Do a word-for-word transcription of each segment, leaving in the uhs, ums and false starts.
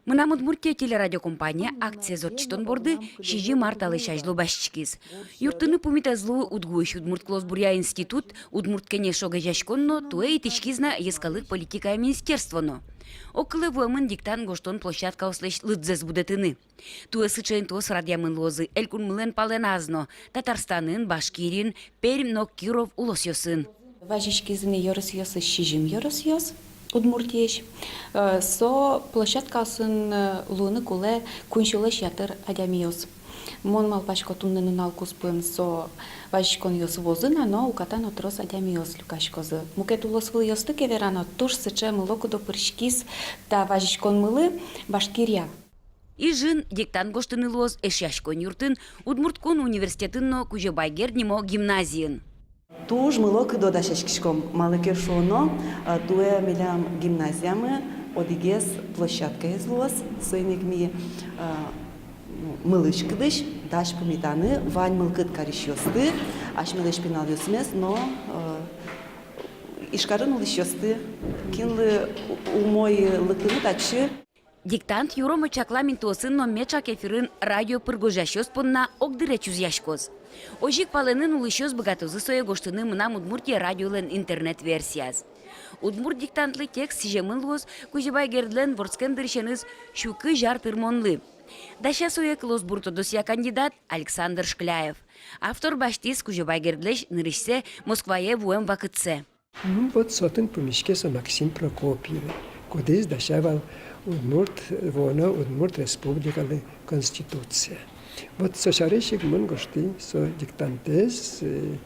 «Мынам Удмуртие» телерадиокомпания акциез ортчытон борды сизьым ар талэсь азьло басьтӥськиз. Юрттыны пумит ӧз луы УдГУысь удмурт кылосбуръя институт, «Удмурт кенеш» огазеяськон но, туэ итӥськиз на йӧскалык политикая министерство но. Огкылэ вуэмын диктант гожтон площадкаослэсь лыдзэс будэтыны. Туэ сыӵе интыос радъямын луозы элькунмылэн палэназ но: Татарстанын, Башкириын, Пермь но Киров улосъёсын. Вазиськизы ни ёросъёсысь сизьым ёросъёс Удмуртиысь. Э, со площадкаосын, э, луыны кулэ куинь сюлэсь ятыр адямиос. Мон малпасько, туннэ нунал куспын со вазиськонъёс вуозы на, но уката но трос адямиос люкаськозы. Мукет улосвылъёсты ке верано, туж сыӵе мылокыдо пыриськиз та вазиськонмылы Башкирия. Ижын диктант гожтыны луоз Эшъяськон юртын, Удмурт кун университетын но Кузебай Герд нимо гимназиын. Туж мылокыдо дасяськиськом, малы ке шуоно, а, туэ милям гимназиямы одӥгез площадкаез луоз, соин ик ми, а, ну, мылысь-кыдысь дась пумитаны вань мылкыд карисьёсты, асьмелэсь пиналъёсмес но, а, Ижкарын улӥсьёсты, кинлы у-, умой лыктыны татчы. Диктант юромо чаклам интыосын но меӵак эфирын радио пыр гожъясьёс понна огдыре чузъяськоз. Озьы ик палэнын улӥсьёс быгатозы сое гожтыны «Мынам Удмуртие» радиолэн интернет-версияз. Удмурт диктантлы текст сӥземын луоз Кузебай Гердлэн вордскем дырысеныз сю кызь ар тырмонлы. Дася сое кылосбур тодосъя кандидат Александр Шкляев. Автор басьтӥз Кузебай Гердлэсь нырысьсэ Москвае вуэм вакытсэ. Ну, вот со отын пумиське со Максим Прокопьев, кудӥз дася вал удмурт, вуоно Удмурт Республикалы Конституция. Вот со сярысь ик мон гожтӥ со диктантэз, э,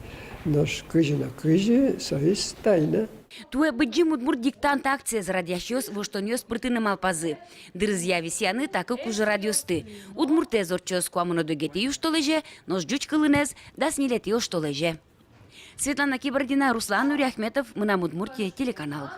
нош кызьы но кызьы, соиз тайна. Туэ «Быдӟым удмурт диктант» акциез радъясьёс воштонъёс пыртыны малпазы. Дырызъя висъяны та кык ужрадъёсты. Удмуртэз ортчоз куамын одӥгетӥ оштолэзе, нош ӟуч кылынэз — дас ньылетӥ оштолэзе. Светлана Кибардина, Руслан Нуриахметов, «Мынам Удмуртие» телеканал.